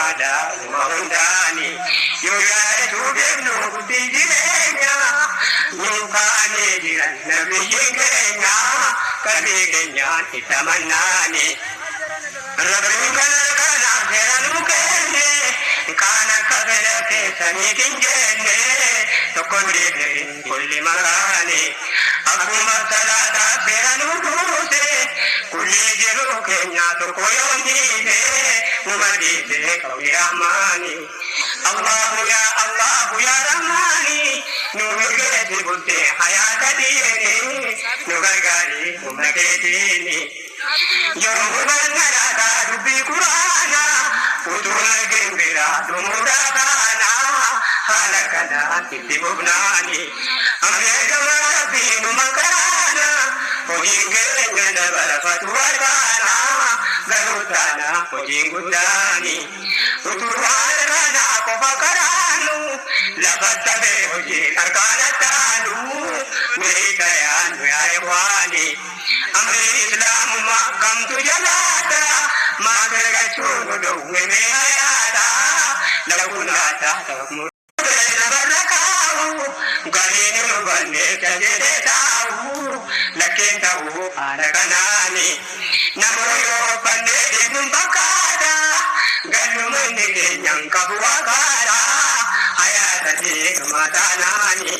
Beekamaadha uuma hundaani. Yoo yaadatu beeknu bultii jireenya. Nuun kaanee jiran nabiyyiin keenya. Qalbii keenyaan itti amannaani. Rabbiin kana kanaaf seera nu kenne. Kaan akka fedha keessaniitiin hin jenne. Tokkoon deemne kulli makaani. Akkuma salaataa seera nu buuse. Kulli jiru keenya tokko yoo dhiise. Nu barsiise qawwi rahmaani. Allahu ya Allahu ya Rahmaani. Nu mirgeessi bultee hayaata diini. Nu gargaari humna keetiini. Yeroo hubanna laataa dubbii quraanaa. Utuu argin biraa dhumuudhaa kaana. Haala kanaan itti fufnaani. Ameerikama rabbii numa karaana. Hojiin keenya dabarfatu barbaana. Garuu taana hojiin guddaani. Utuu haala kanaa qofa karaanu. Lafa tafee hojiin harkaan taanu. Meeshaa nu yaa ikhwaani. Amri islaamummaa kamtu jalaata. Maal argachuu nu dhowwe mee hayaata. Lakunaata ta'u. Lafarra kaa'u. Galiin nu bannee jedhee taa'u. Lakkeen ta'uu haala kanaani. Nama yoo fannee deemuun bakkaata. Gallumanni keenyan qabu wakaara. Hayaata deemaa taanaani.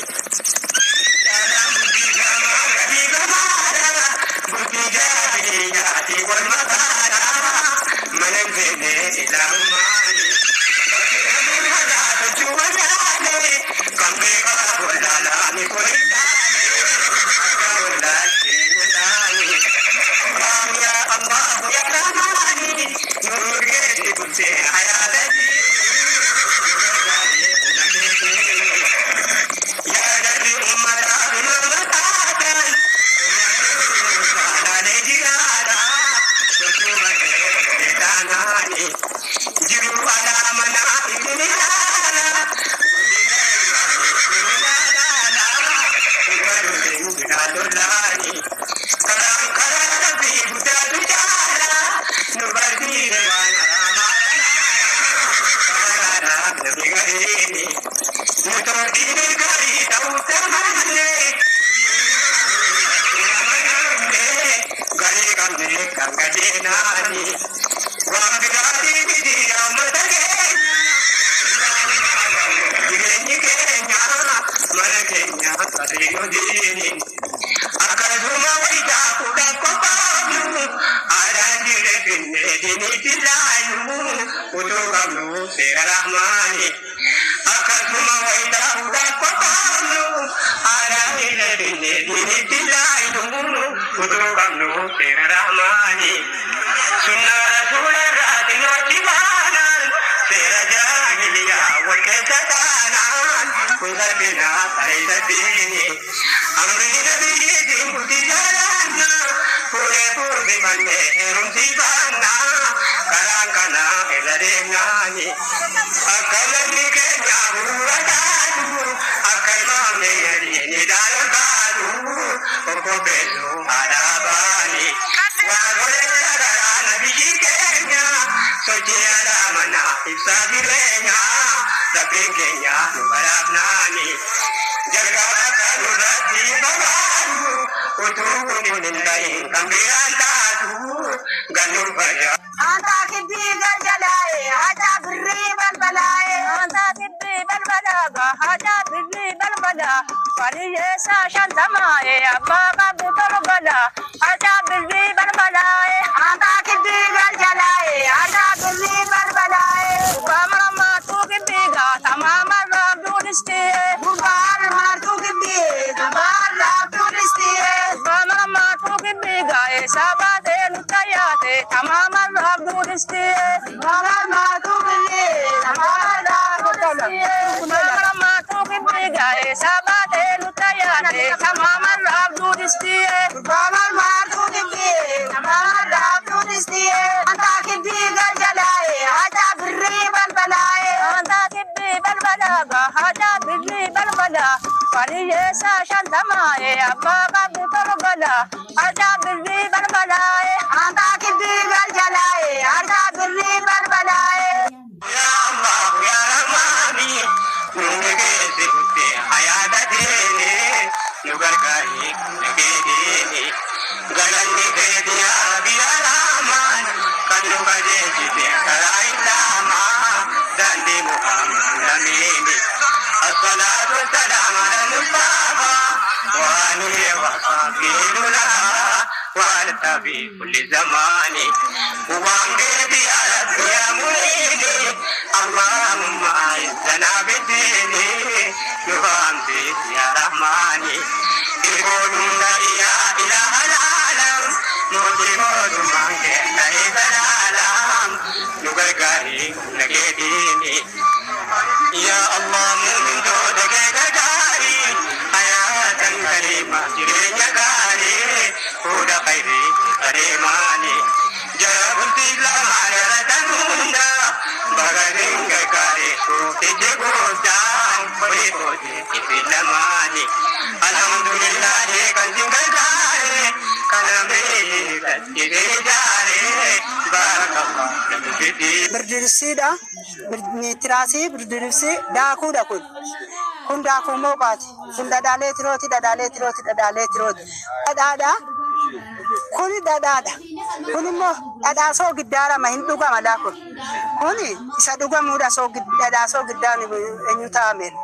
Akkasuma wayitaa kudhan qophaa'u aadaa jireenya diiniitti laayu utuu qabnu seera rahmaani. Akkasuma wayitaa kudhan qophaa'u aadaa jireenya diiniitti laayu utuu qabnu seera rahmaani. Sunnaa rasuula irraati nootti baanaan seera jaahiliyaa wal keessa taanaan kun salphinaa tareessa diini. Amri nabiyyiitiin bultii jaalannaa fuulee fuuldifannee heerumsiifannaa karaan kanaa irra deemnaani. Akka namni keenya bu'uura taatu akka ilmaamne yadiini dhaalol baatu obbo Beelloo haadha baani. Waarolee karaa nabiyyi keenya sochii aadaa manaa ibsaa jireenya rabbiin keenya nu badhaafnaani. Jalqaba kan nurratti babaadu utuu kun hin ta'in kan biraan taatu gannuun fayyaa. Anta kibbii galgalaaye haja birrii balbalaaye. Anta kibbii balbalaaga haja birrii balbalaa. Wariyyeessa shantamaaye abbaa qabu torbala haja birrii balbalaaye. Anta kibbii galgalaaye haja birrii balbalaaye. Gubbaa maramaatu kibbii gaatama marraaf duudhistiye. Gubbaa marmaatu kibbii gamaa marraaf duudhistiye. Gubbaa maramaatu kibbii gaa'e sabaatee nutti yaate tamaa marraaf duudhistiye. Gubbaa marmaatu kibbii tamaa marraaf duudhistiye. Gubbaa maramaatu kibbii gaa'e sabaatee nutti yaate tamaa marraaf duudhistiye. Gubbaa marmaatu kibbii tamaa marraaf duudhistiye. Anta kibbii galgalaaye haja birrii balbalaaye. Anta kibbii balbalaaga haja birrii balbalaa. Wariyyeessa shantamaaye abbaa qabu torbala haja birrii balbalaaye. Anta kibbii galgalaaye haja birrii balbalaaye. Ya Allah ya Rahmani nu geesse kutte hayaata deene nu gargaari nageedeene galanni keeti yaa biyya Rahmaan kan nu qajeelchite karaa Islaamaa daandii Muhammad lamini. الصلاة والسلام على المصطفى وآله وصحبه وعلى في كل زمان وانقذ يا رب يا مريدي اللهم أعزنا بالدين نظام يا رحمن يقولون يا إله العالم نوتي من كيف العالم نقرقري نقيديني يا الله مؤمن جودك جاري حياة كريمة جرين جاري هدى خيري كريماني جابت لما رتندا بغرين كاري سوتي جبودان فريقودي في لماني الحمد لله كنزين جاري كلامي جاري بارك الله لك في Birdirisiidha. Tiraasii birdirisii daakuudha kun. Kun daakuu mooqaati. Kun dhadhaalee tirooti, dhadhaalee tirooti, dhadhaalee tirooti. Dhadhaadha. Kuni dhadhaadha. Kun immoo dhadhaa soogiddaadha hin dhugama laa kun. Kuni isa dhugamuudha dhadhaa soogiddaan eenyu taa'amedha.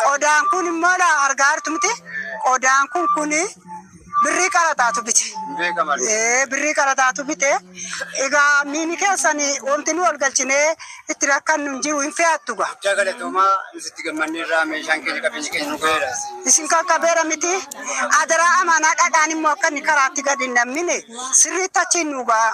Qodaan kun immoo laa argaa jirtu miti. Qodaan kun kuni birrii qarataatu bite. Birrii qarataatu bite. Egaa miini keessan wanti nu ol galchinee itti rakkannu hin jiru hin fe'attu gaa. Guddaa galatoomaa nuti gammanneerraa meeshaan keenya qabeenyi keenya nu ga'eera. Isin qaqqabeera miti. Adaraa amaanaa dhadhaan immoo akka inni karaatti gadi hin nammine sirriitti achiin nu ga'a.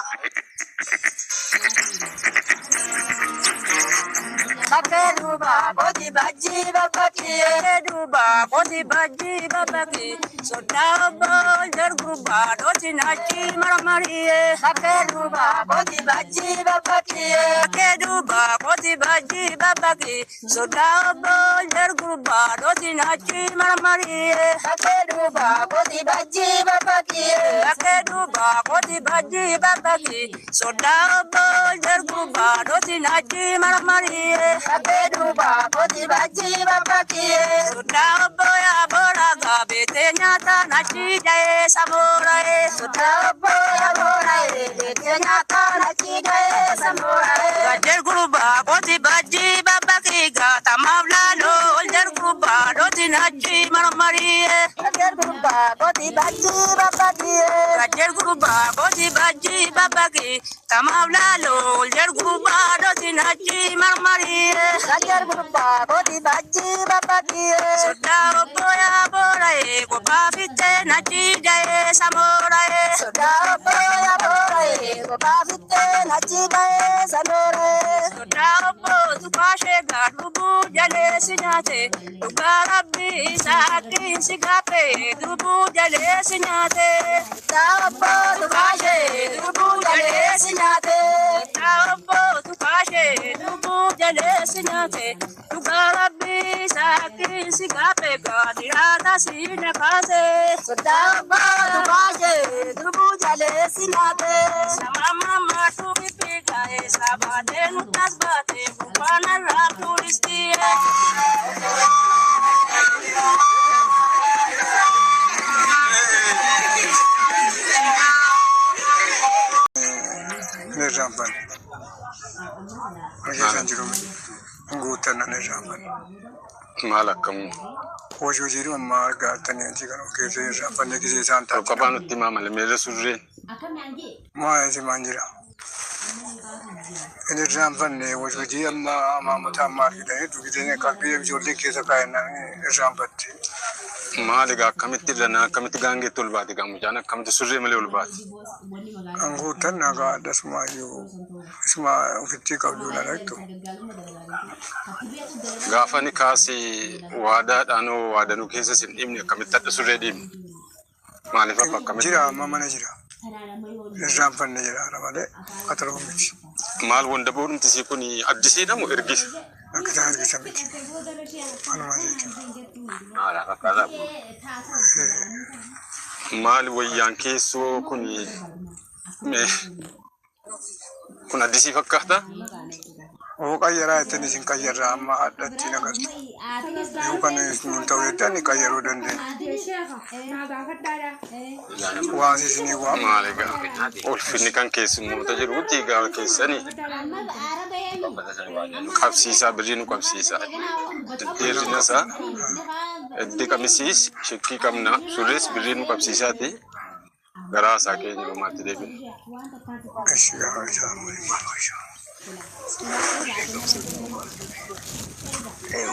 Bakkee duuba kooti bajjii babbaqii duuba kooti bajjii babbaqii soddaa obbo jargubbaa dhooti nachi marmariyee. Bakkee duuba kooti bajjii babbaqii bakkee duuba kooti bajjii babbaqii soddaa obbo jargubbaa dhooti nachi marmariyee. Bakkee duuba kooti bajjii babbaqii bakkee duuba kooti bajjii babbaqii soddaa obbo jargubbaa dhooti nachi marmariyee. Bakkee duuba kooti bajjii babbaqii soddaa obbo yaa boora gaabete nyaata nachi ja'ee samoora'ee. Soddaa obbo yaa boora beete nyaata nachi ja'ee samoora'ee. Gajer gurbaa kooti bajjii babbaqii gaatamaaf laaloo ol jargurbaa dhooti nachi marmariyee. Gajer gurbaa kooti bajjii babbaqii. Gajer gurbaa kooti bajjii babbaqii tamaaf laaloo ol jargurbaa dhooti nachi marmariyee. Gajer gurbaa kooti bajjii babbaqii. Soddaa obbo yaa boora'ee kophaa fittee nachi ja'ee samoora'ee. Soddaa obbo yaa boora'ee kophaa fittee nachi ja'ee samoora'ee. Soddaa obbo tukaashee gaadhubuu jalee si nyaate dhugaa rabbii isaa akkiin si gaafe dubuu jalee si nyaate. Soddaa obbo tukaashee dubuu jalee si nyaate. Soddaa obbo tukaashee dubuu jalee si nyaate dhugaa rabbii isaa akkiin si gaafe gaadiraata si nakaase. Soddaa obbo tukaashee dubuu jalee si nyaate. Sama maatu bifigaa'e sabaatee nutas baate bukaanarraa tuuristiye. Hin irraanfanne. Mana keessaan jiru hin guuttanna hin irraanfanne. Maal akkamuu? Hojii hojiidhuma ammaa argaa jirtanii wanti kan of keessa hin irraanfanne gisee isaan Tokko taate. afaan nutti himaa malee meerre surreen. Maal isi maan jira? Hin irraanfanne hojii hojii amma maamota amma argitanii gisee qalbii ijoollee keessa kaa'ennaan irraanfatte. Maal egaa akkamitti irra akkamitti gaangeetti ol baate egaa mucaan akkamitti surree malee ol baate? Kan guuttan nagaa addasumaa iyyuu isuma ofitti qabduu na dhaqxu. Gaafa ni kaasee waadaadhaan hoo waadanuu keessa sin dhiibne akkamitti adda surree dhiibne? Maaliif abba akkamitti? Jira amma mana jira. Irraanfanne jira malee qaxaroo miti. Maal wanda boodumti sii kun addisiidha moo ergisa? Akka isaan ergisa miti. Manuma isiiti. Maal wayyaan keessoo kun kun addisii fakkaata? Hoo qayyaraa jettan isin qayyarraa amma hadhatti nagartu. Yoo kana nun ta'u jettan qayyaruu dandeenya. Waas isinii waama. Maal egaa ulfinni kan keessummoota jiruuti egaa keessanii qabsiisaa birrii nu qabsiisaa. Dheerina isaa itti qamisiis shikkii qabna surrees birrii nu qabsiisaati garaa isaa keenya dhumaatti deebina. Ishi gaa isaa maal isaa.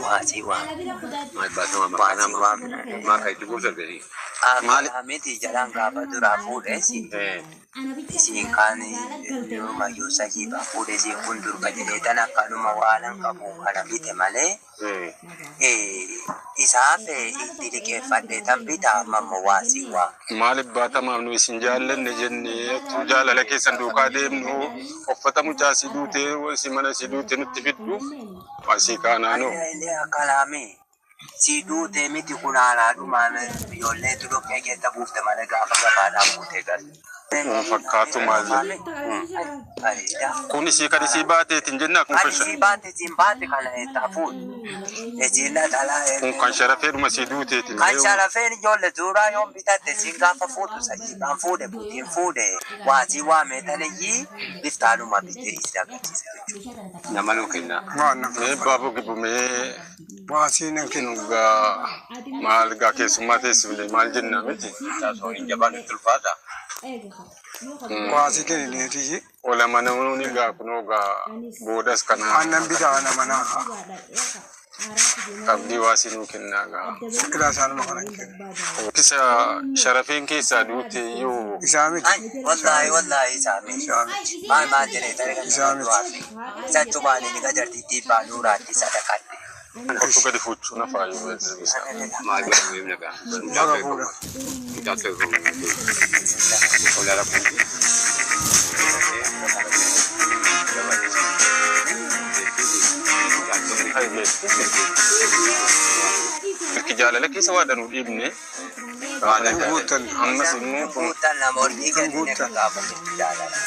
Waasii waa. Waasii waa. Maali? Miti jalaan gaafa duraa fuudheesi. Isiin kaan yoo mayyuu sahiibaa fuudheesi kun durba jedhee tan akkanuma waanan qabu kana bite malee isaaf itti liqeeffadhee tan bita amma immoo waasii waa. Maaliif baatamaaf nu isin jaallanne jennee utuu jaalala keessan duukaa deemnu uffata mucaa si duutee si mana si duutee nutti fiddu asii kaanaanoo. Illee akkalaame si duutee miti kun haalaadhumaan ijoollee dhoqqee keessa buufte malee gaafa gabaadhaan buutee galte. Kun fakkaatu maal jedhu. Bareeda. Kun isii kan isii baateetiin jenna kun Kan kan isii baate siin baate kana eessaa fuudhu. Isiin dhalaa kun kan sharafeedhuma sii duuteetiin. Kan sharafeen ijoollee suuraa yoon bitatte siin gaafa fuudhu sayyibaan fuudhe butiin fuudhe waasii waamee taniyyii biftaanuma bitee isin agarsiisa jechuudha. Nama nuu kenna. Waan na Mee baaboo gibbumee Waasii nan kennu. gaa maal gaa keessummaa teessifne maal jenna miti. Taasoo hin jabaan itti ulfaata. Waasii kennineetiyyi. Ola manamuun gaa kunoo gaa boodas kana Aannan bitaa ana manaa. qabdii waasii nuu kennaa gaa. Ilaa isaanuma kana hin kennu. Isa sharafeen keessaa duute iyyuu Isaa miti. Ay wallaahi wallaahi isaa miti. Isaa miti. Maal maal jedhee tarii kan Isaa miti. du'aafi. Isa cumaanii ni gajartiitti baanuuraatti sadaqatte. Kottu gadi fuuchuu na faayu beeksisa. Maal godhamu himna gaa. Baga fuudha. Mucaa tokko ola rakkoon. Bakki jaalala keessa waa danuu dhiibne. Hin guuttan. Ammas immoo kun Guuttan nama olii gadi Guuttan. gaafa jaalala.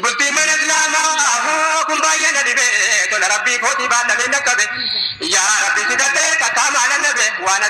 Bultii mana islaamaa kun baay'ee na dhibe tola rabbii kootii baadhamee na qabe yaa rabbi si gattee takkaa maala nabe waan